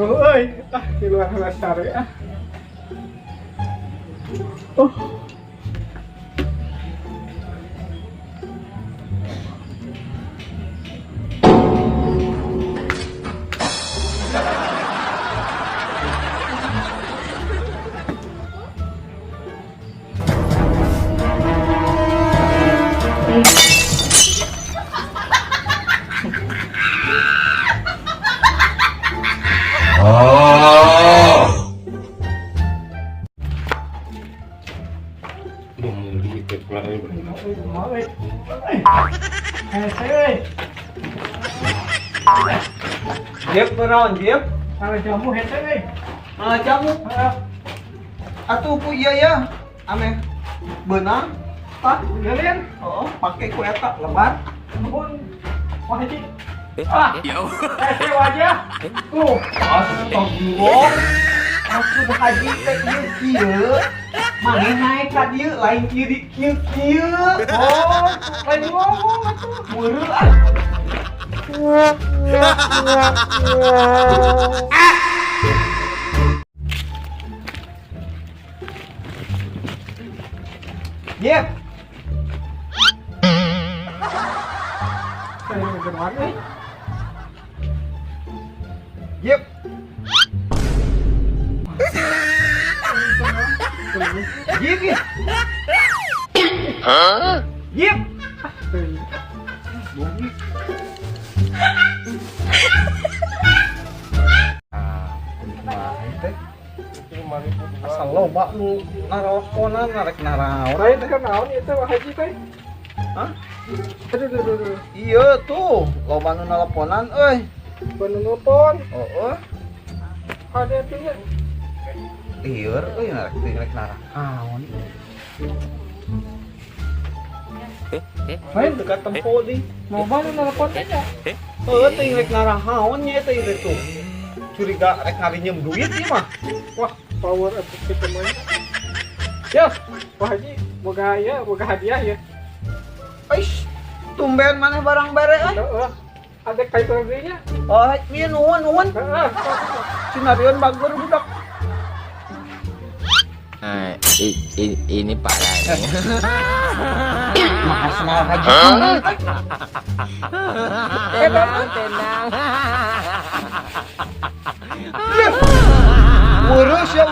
Penuh euy. Ah, di luar heula sare ah. Oh. Duh, meuli teh pula euy. Penuh euy, kumaha euy. Hese euy. Jep kunaon Jep? Kalau jamu hese euy. Ah, jamu. Heeh. Atuh ku iya ya. Ame beunang. Tah, Geuleun. oh, pake ku eta lebar. Nuhun. Wah haji. Ah. Hese wajah. Tuh. Astagfirullah. Maksud haji teh ieu kieu. Maneh naek ka dieu lain kieu di kieu kieu. Oh, lain ngomong atuh. Meureuh ah. Jep, Saya geruan euy. Jep. Jep ya. Jep. Ah, kumaha teh? Asal loba nu nareleponan narek naraon. Lain teh naon ieu teh Wah haji teh? Hah? Aduh, aduh, aduh, aduh. Iya tuh, loba nu neleponan euy. Banu nelpon. Heeh. Ada atuh nya. Lieur euy narek rek naraon. Lain Dekat tempo di. loba nu nelpon teh nya. Heuh teh rek naraon nya teh ieu tuh. Curiga rek ngarinyeum duit ieu mah. Wah, power atuh kitu mah. Ya, Wah haji boga ya, boga hadiah ya. Eish, tumben maneh barang bere euy. Heeh. Ada kaitan deui nya. Oh, ieu nuhun nuhun. Heeh. Cinarion bager budak. Nah, ini parah nih. Mahal senal haji. Tenang, tenang. Murus ya.